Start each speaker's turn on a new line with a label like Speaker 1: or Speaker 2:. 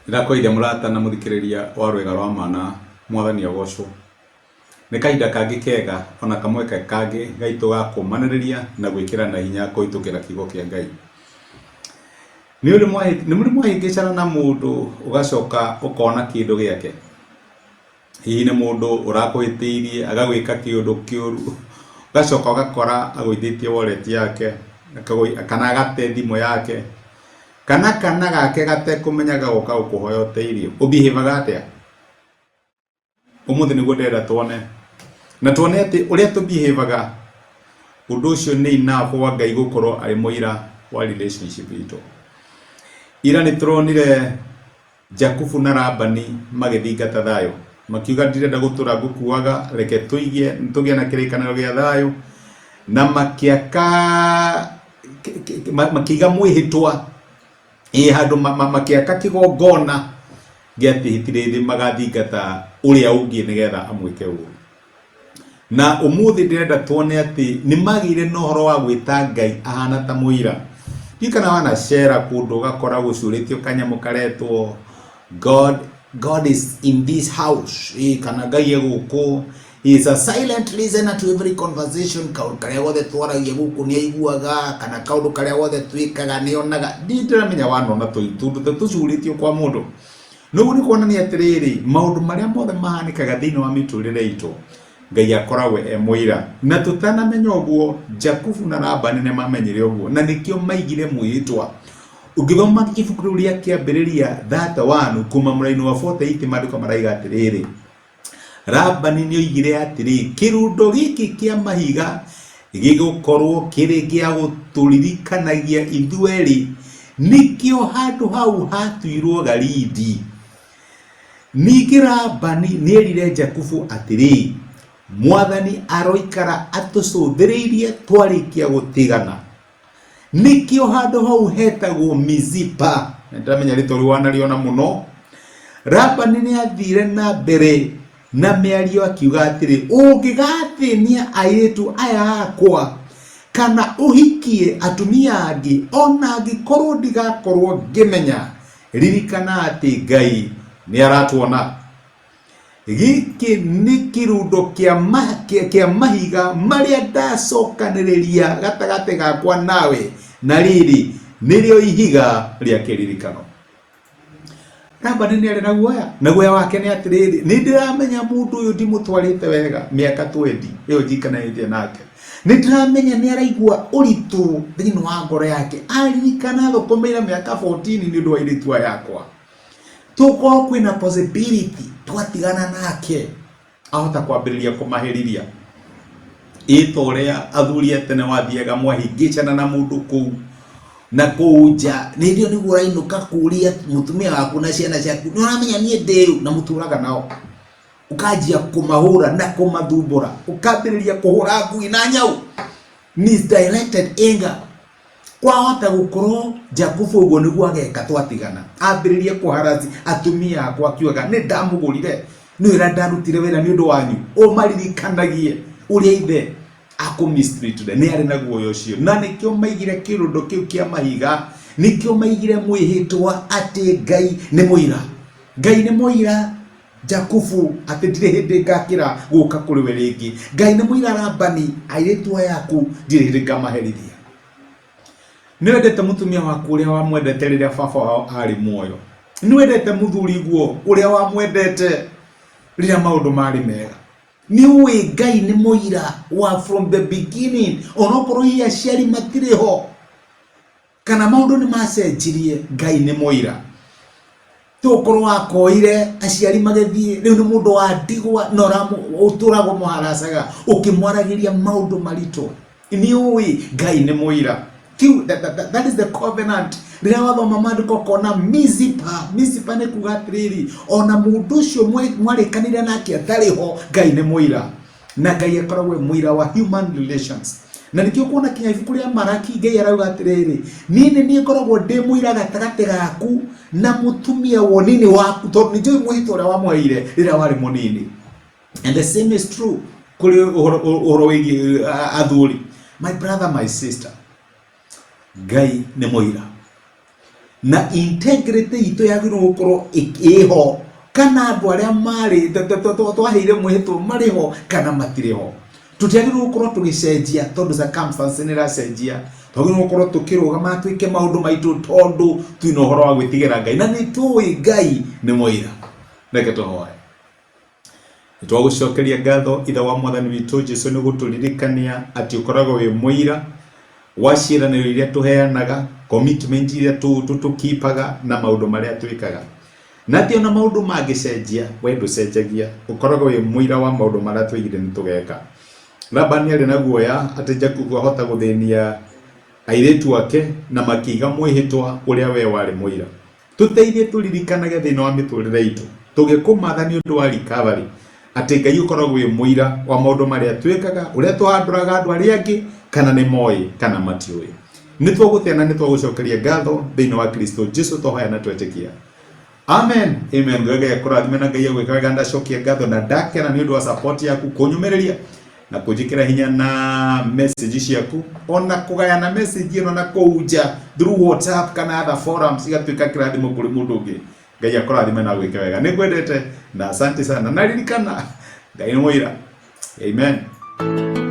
Speaker 1: Nĩndakũgeithia mũrata na mũthikĩrĩria wa rwĩga rwa ma na Mwathani agocwo. Nĩ kahinda kangĩ kega ona kamweke kangĩ gaitũ ga kũmanĩrĩria na gwĩkĩrana hinya kũhĩtũkĩra kiugo kĩa Ngai. Nĩ mũrĩ mwahĩngĩcana na mũndũ ũgacoka ũkona kĩndũ gĩake? Hihi nĩ mũndũ ũrakũhĩtĩirie agagwĩka kĩũndũ kĩũru, ũgacoka ũgakora agũithĩtie wallet yake, kana agate thimũ yake, kana kana gake gatekũmenya gagoka gũkũhoya ũteithio, ũ behave aga atĩa? Ũmũthĩ nĩguo ndĩrenda tuone, na tuone atĩ ũrĩa tũ behave aga, ũndũ ũcio nĩ enough wa Ngai gũkorwo arĩ mũira wa relationship itũ. Ira nĩ tũronire Jakubu na Labani magĩthingata thayũ, makiuga ndirenda gũtũra ngũkuaga, reke tũigie tũgĩe na kĩrĩkanĩro gĩa thayũ, na makĩaka makĩiga mwĩhĩtwa ĩ handũ makĩaka kĩgongona gĩa atĩ hatirĩ hĩndĩ magathingata ũrĩa ũngĩ nĩgetha amwĩke ũru. Na ũmũthĩ ndĩrenda tuone atĩ nĩ magĩire na ũhoro wa gwĩta Ngai ahana ta mũira. Ndiũĩ kana wanacera kũndũ ũgakora gũcurĩtio kanyamũ karetwo God, God is in this house, ĩ kana Ngai e gũkũ. He is a silent listener to every conversation, kaũndũ karĩa gothe twaragia gũkũ nĩ aiguaga, kana kaũndũ karĩa gothe twĩkaga nĩ onaga. Ndirĩ ndĩramenya wanona tũndũ ta tũcurĩtio kwa mũndũ. Nĩguo nĩ kuonania atĩrĩrĩ, maũndũ marĩa mothe mahanĩkaga thĩinĩ wa mĩtũrĩre itũ, Ngai akoragwo e mũira. Na tũtanamenya ũguo, Jakubu na Labani nĩ mamenyire ũguo, na nĩkĩo maigire mwĩhĩtwa. Ũngĩthoma ibuku rĩu rĩa Kĩambĩrĩria 31 kuma mũraini wa 48 maandĩko maraiga atĩrĩrĩ, Labani nĩoigire atĩrĩ, Kĩrundo gĩkĩ kĩa mahiga gĩgũkorwo kĩrĩ gĩa gũtũririkanagia ithuerĩ, nĩkĩo handũ hau hatuirwo Galidi. Ningĩ Labani nĩerire Jakubu atĩrĩ, Mwathani aroikara atũcũthĩrĩirie twarĩkia gũtigana. Nĩkĩo handũ hau hetagwo Mizipa. Na ndĩramenya rĩtwa rĩu wanarĩona mũno. Labani nĩ athire na mbere na mĩario akiuga atĩrĩ, ũngĩgathĩnia airĩtu aya akwa kana ũhikie atumia angĩ, o na angĩkorwo ndigakorwo ngĩmenya, ririkana atĩ Ngai nĩ aratuona. Gĩkĩ nĩ kĩrundo kĩa kĩa mahiga marĩa ndacokanĩrĩria gatagatĩ gakwa nawe, na rĩrĩ nĩrĩo ihiga rĩa kĩririkano. Labani nĩ arĩ na guoya, na guoya wake nĩ atĩrĩrĩ, nĩ ndĩramenya mũndũ ũyũ ndimũtwarĩte wega mĩaka twendi ĩyo njikananĩtie nake. Nĩ ndĩramenya nĩ araigua ũritũ thĩinĩ wa ngoro yake, aririkana thũkũmĩire mĩaka 14 nĩ ũndũ wa airĩtu aya akwa. Tũkorwo kwĩna possibility twatigana nake ahota kwambĩrĩria kũmaherithia. Ĩ ta ũrĩa athuri a tene wathiaga mwahĩngĩcana na mũndũ kũu na kũu nja, hĩndĩ ĩyo nĩguo ũrainũka kũria mũtumia waku na ciana ciaku, nĩ ũramenya niĩ ndĩ ũ? Na mũtũraga nao. Ũkanjia kũmahũra na kũmathumbũra, ũkambĩrĩria kũhũra ngui na nyau. Misdirected anger. Kwahota gũkorwo Jakubu ũguo nĩguo ageka twatigana, ambĩrĩrie kũharaci atumia akwa akiugaga nĩ ndamũgũrire, nĩ wĩra ndarutire wĩra nĩ ũndũ wanyu, ũmaririkanagie ũrĩa ithe akũmistreatire. Nĩ arĩ na guoya ũcio, na nĩkĩo maigire kĩrũndo kĩu kĩa mahiga, nĩkĩo maigire mwĩhĩtwa atĩ Ngai nĩ mũira. Ngai nĩ mũira Jakubu atĩ ndirĩ hĩndĩ ngakĩra gũka kũrĩ we rĩngĩ. Ngai nĩ mũira Labani, airĩtu aya aku ndirĩ hĩndĩ ngamaherithia. Nĩ wendete mũtumia waku ũrĩa wamwendete rĩrĩa baba wao arĩ muoyo. Nĩ wendete mũthuri guo ũrĩa wamwendete rĩrĩa maũndũ marĩ mega. Nĩ ũĩ Ngai nĩ mũira wa from the beginning, onokorwo hihi aciari matirĩ ho kana maũndũ nĩ macenjirie, Ngai nĩ mũira. Tokorwo wakoire aciari magĩthiĩ, rĩu nĩ mũndũ wa ndigwa na ũtũraga ũmũharacaga ũkĩmwaragĩria maũndũ maritũ. Nĩ ũĩ Ngai nĩ mũira. Kiu, that is the covenant. Rĩrĩa wathoma maandĩko ũkona Mizipa, Mizipa nĩ kuga atĩrĩrĩ, ona mũndũ ũcio mwarĩkanĩire nake atarĩ ho, Ngai nĩ mũira. Na Ngai akoragwo e mũira wa human relations. Na nĩkĩo kuona kinya ibuku rĩa Maraki Ngai arauga atĩrĩrĩ, niĩ nĩ niĩ ngoragwo ndĩ mũira gatagatĩ gaku na mũtumia wa ũnini waku, tondũ nĩ njũĩ mwĩhĩtwa ũrĩa wamũheire rĩrĩa warĩ mũnini. And the same is true kũrĩ ũhoro wĩgiĩ athuri. My brother, my sister, Ngai nĩ mũira. Na integrity itũ yagĩrĩirwo gũkorwo ĩho, kana andũ arĩa marĩ twaheire mwĩhĩtwa marĩ ho kana matirĩ ho. Tũtiagĩrĩirwo gũkorwo tũgĩcenjia tondũ circumstance nĩ ĩracenjia. Twagĩrĩirwo gũkorwo tũkĩrũgama twĩke maũndũ maitũ tondũ twĩna ũhoro wa gwĩtigĩra Ngai na nĩ tũĩ Ngai nĩ mũira. Reke tũhoe. Nĩ twagũcokeria ngatho Ithe wa Mwathani witũ Jesu nĩ gũtũririkania atĩ ũkoragwo wĩ mũira wa ciĩranĩro iria tũheanaga, commitment iria tũkipaga na maũndũ marĩa twĩkaga. Na atĩ ona maũndũ mangĩcenjia, we ndũcenjagia, ũkoragwo wĩ mũira wa maũndũ marĩa twoigire nĩ tũgeka. Labani arĩ na guoya atĩ Jakubu ahota gũthĩnia airĩtu ake na makĩiga mwĩhĩtwa ũrĩa we warĩ mũira. Tũteithie tũririkanage thĩinĩ wa mĩtũrĩre itũ tũgĩkũmatha nĩ ũndũ wa recovery atĩ Ngai ũkoragwo wĩ mũira wa maũndũ marĩa twĩkaga, ũrĩa tũhandũraga andũ arĩa angĩ, kana nĩ moĩ kana matiũĩ. Nĩ twagũtĩa na nĩ twagũcokeria ngatho thĩinĩ wa Kristo Jesu twahoya na twetĩkia. Amen. Amen. Ngai akũrathime na Ngai agwĩka wega. Ndacokia ngatho na ndakena nĩ ũndũ wa support yaku kũnyũmĩrĩria na kũnjĩkĩra hinya na message ciaku ona kũgayana message ĩno na kũu nja through WhatsApp kana other forums igatuĩka kĩrathimo kũrĩ mũndũ ũngĩ. Ngai akũrathime na agwĩke wega. Nĩ ngwendete na asante sana na ririkana Ngai nĩ mũira. Amen.